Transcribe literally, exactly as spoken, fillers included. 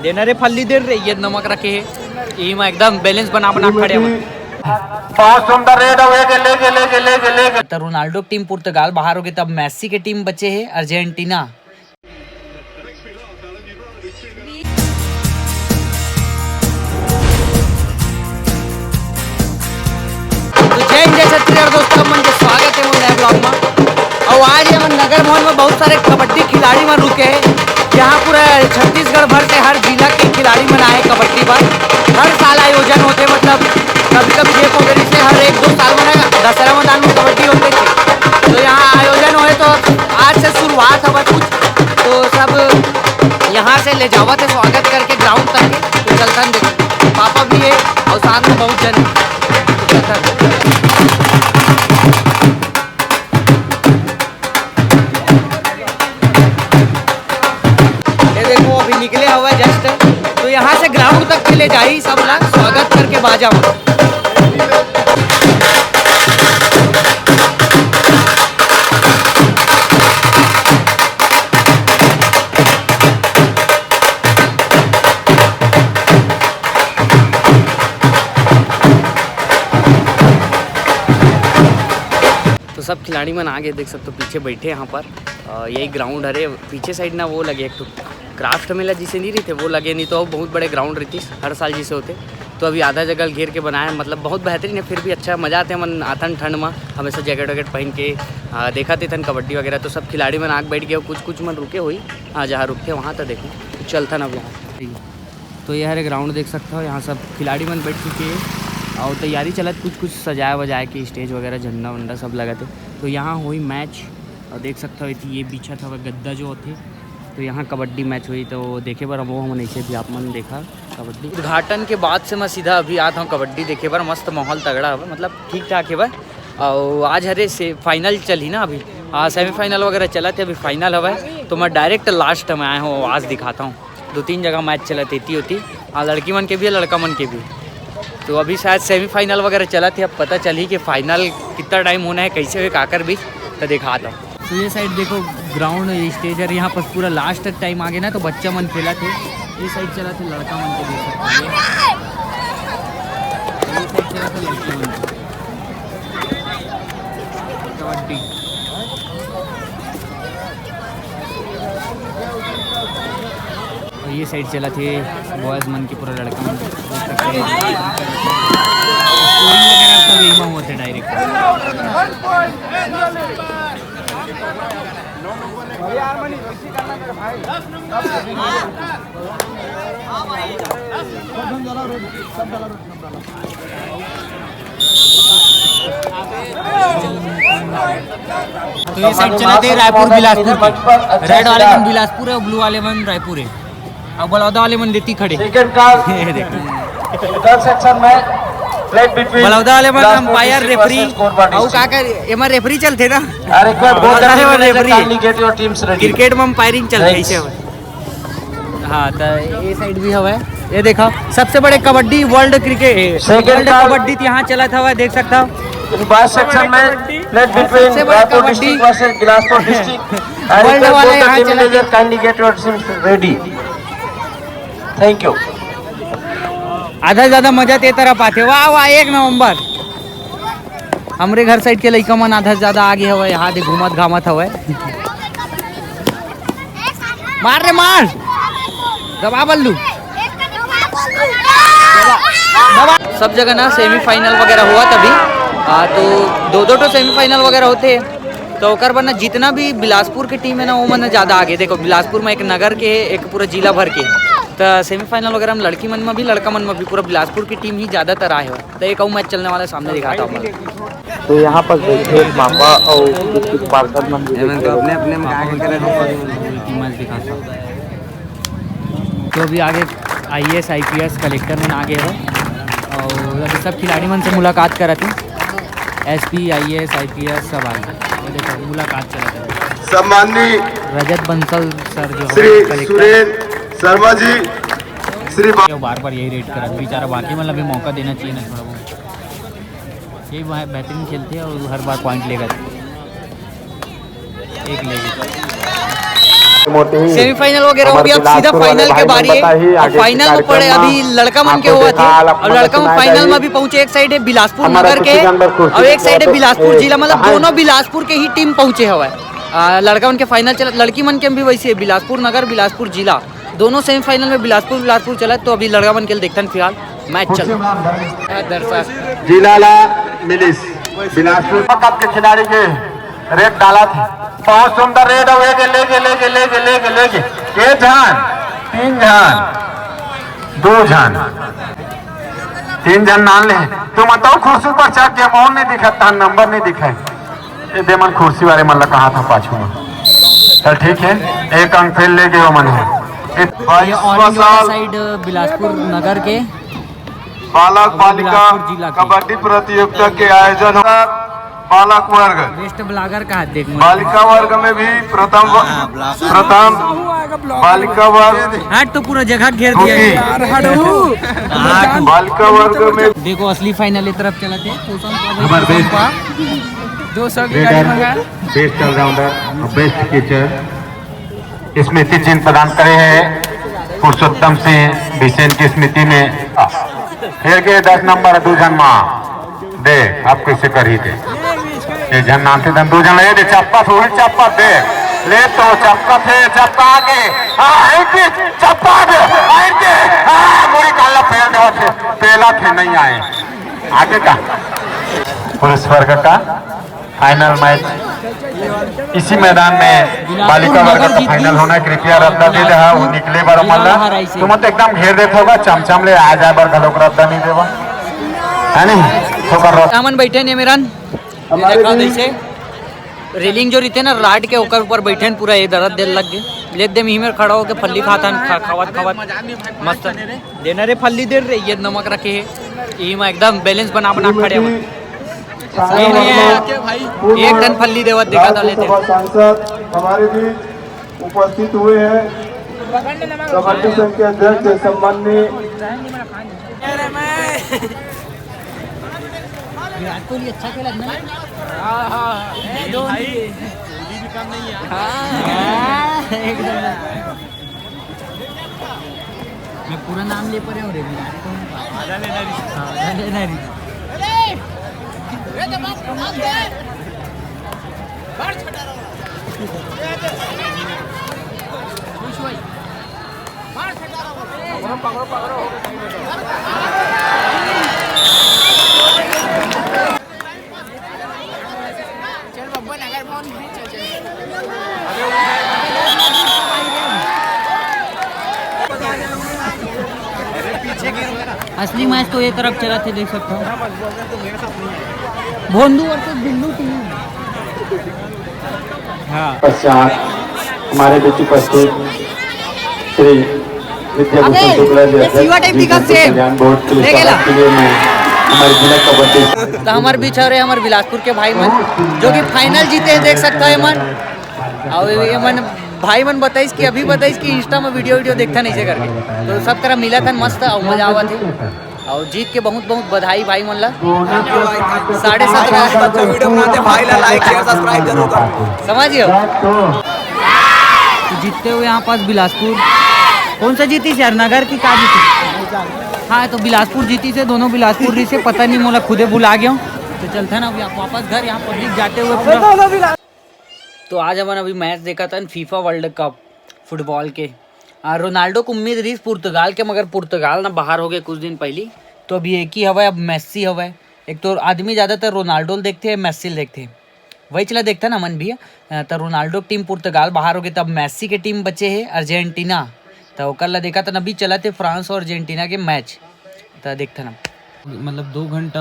देना रे फल्ली, दे रे, ये नमक रखे हे। इही म एकदम बैलेंस बना बना खड़े हवन। बहुत सुंदर रेड, लेके लेके लेके लेके लेके। त रोनाल्डो के टीम पुर्तगाल बाहर हो गे, तब मेसी के टीम बचे हे अर्जेंटीना। तो जय हिंद, जय छत्तीसगढ़ दोस्तों, मन के स्वागत हे मोर नए ब्लॉग में। और आज ये मन नगर भवन में बहुत सारे कबड्डी खिलाड़ी मन रुके हैं, यहाँ पूरा छत्तीसगढ़ भर से हर जिला के खिलाड़ी मन आए कबड्डी पर। हर साल आयोजन होते, मतलब कभी कभी ये पोगरी से हर एक दो साल में ना दशहरा मैदान में कबड्डी होते थे, तो यहाँ आयोजन होए तो आज से शुरुआत हवा कुछ, तो सब यहाँ से ले जावत हे स्वागत करके ग्राउंड तक के। तो चलथन देख, पापा भी है और साथ में बहुत जन हे। ये देखो, अभी निकले हुआ है जस्ट, तो यहाँ से ग्राउंड तक के ले जाई सब ला स्वागत करके बाजा में। तो सब खिलाड़ी मन आगे देख सकते हो, पीछे बैठे यहाँ पर। अ, यही ग्राउंड हरे, पीछे साइड ना वो लगे एक ठो क्राफ्ट मेला जिसे नहीं रहिथे, वो लगे, नहीं तो बहुत बड़े ग्राउंड रहितिस हर साल जिसे होते। तो अभी आधा जगह घेर के बनाए हे, मतलब बहुत बेहतरीन है, फिर भी अच्छा मजा आते मन आथन ठंड में, हमेशा जैकेट वैकेट पहन के। अ, देखा थे थन कबड्डी वगैरह, तो सब खिलाड़ी मन आग बैठ गए, कुछ कुछ मन रुके हुई, हाँ जहाँ रुकते वहाँ तो देखो, चलथन अब वहाँ। तो ये हरे ग्राउंड देख सकते हो, यहाँ सब खिलाड़ी मन बैठ चुके हैं और तैयारी चलत, कुछ कुछ सजाए वजाए के स्टेज वगैरह, झंडा वंडा सब लगत है। तो यहाँ हुई मैच और देख सकते हो, इति ये बिछत हवे गद्दा जो होथे, तो यहाँ कबड्डी मैच हुई, तो देखे बर वो हमन ऐसे भी आप मन देखा कबड्डी। उद्घाटन के बाद से मैं सीधा अभी आत हूँ कबड्डी देखे बर, मस्त माहौल तगड़ा हवे, मतलब ठीक ठाक हवे। और आज हरे से फाइनल चलही ना अभी, हाँ सेमीफाइनल वगैरह चलत हे, अभी फाइनल हवे, तो मैं डायरेक्ट लास्ट में आया हूँ, आज दिखाता हूँ। दो तीन जगह मैच चलत हे, इति ओती, हाँ लड़की मन के भी है, लड़का मन के भी। तो अभी शायद सेमीफाइनल वगैरह चलत हे, अब पता चलही कि फाइनल कितना टाइम होना है, कैसे हुए काकर बीच, तो दिखाता हूँ। तो ये साइड देखो ग्राउंड स्टेज है, यहाँ पर पूरा लास्ट तक टाइम आगे ना, तो बच्चा मन खेलत हे। ये साइड चलत हे लड़का मन के, देख सकते हो। ये साइड चलत हे लड़की मन के। कबड्डी। और ये साइड चलत हे बॉयज मन के, पूरा लड़का मन देख सकते हो। स्कोरिंग वगैरह सब यही में होते डायरेक्ट। तो ये साइड चलत हे रायपुर बिलासपुर के। रेड वाले मन बिलासपुर है, ब्लू वाले मन रायपुर है। अब बलौदा वाले मन देती खड़े। सेकंड का ये देखो। गर्ल्स सेक्शन में फ्लैट बिटवीन बलौदा वाले मन अंपायर, रेफरी। और का कर, एमा रेफरी चलते ना। अरे, एक बार बोल बलौदा वाले मन referee. Kindly get your teams ready. Cricket में अंपायरिंग चलते ऐसे। हाँ, तो ये साइड भी हवा है। ये देखो, सबसे बड़े kabaddi world cricket, second world का कबड्डी तो यहाँ चलत हवा, देख सकता हो। बॉयज सेक्शन में flat between Raipur district versus Bilaspur district. And request both the team manager kindly get your teams ready. Thank you. आधा से ज्यादा मजा ते तरफ आते। वाह वाह, एक नंबर। हमरे घर साइड के लइका मन आधा से ज्यादा आगे हवय, यहाँ दे घूमत घामत हवय। मार रे मार, दबा बल्लू। सब जगह ना सेमीफाइनल वगैरह हुआ तभी, आ, तो दो दो ठो सेमीफाइनल वगैरह होते हैं। तो ओकर बर ना जितना भी बिलासपुर के टीम है ना, वो मन ज्यादा आगे। देखो, बिलासपुर में एक नगर के, एक पूरा जिला भर के। तो सेमीफाइनल वगैरह में लड़की मन में भी, लड़का मन में भी पूरा बिलासपुर की टीम ही ज्यादातर आए हो। तो एक अउ मैच चलने वाला है, सामने दिखाता हूँ मैं। तो यहाँ पर बैठे मापा और कुछ कुछ पार्षद मन भी एमन तो बैठे अपने अपने में का के करे। टीम मैच दिखाता हूँ। तो अभी आगे आईएएस, आईपीएस, कलेक्टर मन आगे हो और अभी सब खिलाड़ी मन से मुलाकात करत हूँ। एसपी, आईएएस, आईपीएस सब आगे। और देखो, मुलाकात चलत है। सम्माननीय रजत बंसल सर जो हमारे श्री कलेक्टर सुरेंद्र शर्मा जी, श्री बा- बार बार यही रेट करत, बेचारा बाकी मतलब अभी मौका देना चाहिए ना थोड़ा बहुत। यही वहाँ बेहतरीन खेलते हैं और हर बार पॉइंट लेकर एक ले गए। सेमीफाइनल वगैरह हो गया, अब सीधा फाइनल के बारी है। अब फाइनल में पड़े अभी लड़का मन के हुआ थे, अब लड़का मन फाइनल में भी पहुंचे। एक साइड है बिलासपुर नगर के और एक साइड है बिलासपुर जिला, मतलब दोनों बिलासपुर के ही टीम पहुंचे हवा है। लड़का मन के फाइनल चला, लड़की मन के भी वैसे है, बिलासपुर नगर, बिलासपुर जिला, दोनों सेमीफाइनल में बिलासपुर बिलासपुर चला। तो अभी लड़का मन के लिए देखते हैं फिलहाल मैच चल रहा है। दर्शक जिला ला मिलिस बिलासपुर कप के खिलाड़ी के रेड डाला था, बहुत सुंदर रेड। और लेके लेके लेके लेके लेके लेके के झन, तीन झन, दो झन, तीन झन नाम ले। तुम बताओ, कुर्सी पर चढ़ के मोहन नहीं दिखा, तान नंबर नहीं दिखा। ये दे मन कुर्सी वाले मन ला कहा था पाछू में। चल ठीक है, एक अंक फेल ले गए मन है। ये बाईसवाँ साल साइड बिलासपुर नगर के बालक बालिका कबड्डी प्रतियोगिता के आयोजन हो। बालक वर्ग, बेस्ट ब्लॉगर का हाथ देख। बालिका वर्ग में भी प्रथम, प्रथम बालिका वर्ग, हाट तो पूरा जगह घेर दिया है। बालिका वर्ग में देखो, असली फाइनल तरफ चला थे। हमारे बेस्ट दो सौ की गाड़ी मंगा। बेस्ट ऑलराउंडर, बेस्ट कैचर स्मृति चिन्ह प्रदान करे हैं पुरुषोत्तम सिंह बिसेन की स्मृति में। फेर के दस नंबर दू झन मा दे, अब कैसे करी दे। एक झन नानते दन दू झन लगे दे, चप्पा से वही चप्पा दे। ले तो चप्पा थे, चप्पा आगे। हाँ, एक चप्पा दे, एक दे। हाँ, मुड़ी काला फेर दे, पेला थे नहीं आए। आगे का पुरुष वर्ग का फाइनल मैच इसी मैदान में बालिका वर्ग का फाइनल होना है। कृपया रद्दा दे दे, हाँ, वो निकले बर मल्ला। तुम तो एकदम घेर देते होगा, चमचम ले आ जाए बर घलोक रद्दा नहीं देवा, है नहीं? तो कर रद्दा। हमन बैठे ने मेरन, ये देखा जैसे रेलिंग जो रहिथे ना राड के, ओकर ऊपर बैठे ने, पूरा ये दरद दे लग गे। ले दे मिही मेर खड़ा होके फल्ली खाथन, खा-, खावत खावत मस्त। देना रे फल्ली दे रे, ये नमक रखे है, इही में एकदम बैलेंस बना बना खड़े हवन। ये नहीं है, एक टन फल्ली देवत देखा था लेते। सांसद हमारे बीच उपस्थित हुए हैं, कमेटी संघ के अध्यक्ष सम्माननीय विराट कोहली अच्छा खेला ना? हाँ, हाँ, हाँ। ये दो भाई, ये भी कम नहीं है। हाँ, हाँ, एकदम। मैं पूरा नाम ले पा रहा हूँ रे, विराट कोहली। आधा लेना रही। हाँ, आधा लेना रही। खुश भाई। चल बब्बन, अगर फोन नहीं, चल, चल। असली मैच तो ये तरफ चला थे, देख सकते हो, भोंदू वर्सेस बिल्लू टीम। हाँ। पश्चात हमारे बीच उपस्थित श्री विद्याभूषण अबे, शुक्ला जी, ये अध्यक्ष, सीवा टाइप जी दिखा गुरुकुल सेम। कल्याण बोर्ड के देखेला। सदस्य के लिए मैं हमारे जिला कबड्डी तो हमारे बीच आ रहे हमारे बिलासपुर के भाई मन, जो कि फाइनल जीते हैं, देख सकता है मन। और ये मन, भाई मन बताइस कि अभी बताइस कि इंस्टा में वीडियो, वीडियो देखता नहीं से करके, तो सब करा मिला था, मस्त और मजा आवा थे। और जीत के बहुत बहुत बधाई भाई मन ला। साढ़े सत्रह। अच्छा वीडियो बनाते भाई ला, लाइक शेयर सब्सक्राइब जरूर करो। समझ गए हो? तो जीतते हुए यहाँ पास बिलासपुर, कौन सा जीतीस यार, नगर की का जीतीस? हाँ, तो बिलासपुर जीतीस हे, दोनों बिलासपुर रहिस हे, पता नहीं, मोला खुदे भुला गया हूँ। तो चलता ना अभी आप वापस घर, यहाँ पब्लिक जाते हुए पूरा। तो आज हमन अभी मैच देखा था फीफा वर्ल्ड कप फुटबॉल के। आ, रोनाल्डो को उम्मीद रहिस पुर्तगाल के, मगर पुर्तगाल ना बाहर हो गए कुछ दिन पहली। तो अभी एक ही हवा है, अब मेस्सी हवा है। एक तो आदमी ज़्यादातर रोनाल्डो ल देखते हैं, मेस्सी ल देखते हैं, वही चला देखता ना मन भी। अ, तो रोनाल्डो की टीम पुर्तगाल बाहर हो गई, तब मेस्सी के टीम बचे है अर्जेंटीना। तो ओकर ला देखा था, अभी चला थे फ्रांस और अर्जेंटीना के मैच, तो देखता ना। मतलब दो घंटा